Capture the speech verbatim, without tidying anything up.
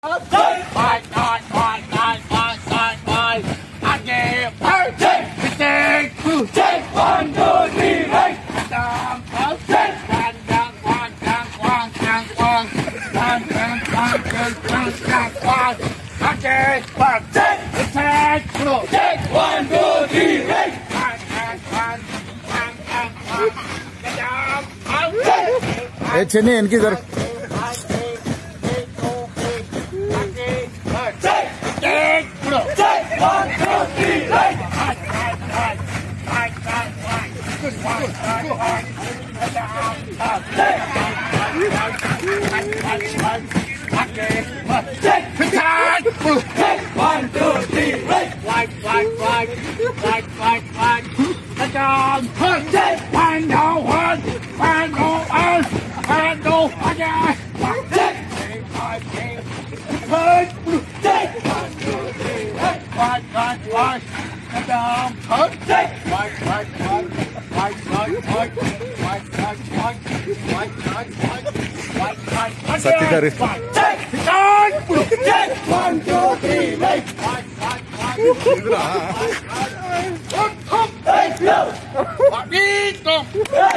Fight, fight, fight. Again, fight. Take, take, take. One, two, three, right. Down, up, take. Down, down, one, down, one, down, one. Down, down, one, down, one, down, one. Again, fight. Take, take, take. One, two, three, right. One, one, one, one, one, one. Get down. Hey, chini, inki zara. One, two, three, right. Right, right, right. Right, right, right. Down. Take. One, no, one. One, no, one. One, no, one. Take. Take. One, one, one. Down. Take. One, one, one. One, one, one. One, one, one. One, one, one. One, one, one. Sati dari. Take. Take. One, two, three, right. One, one, one. Take.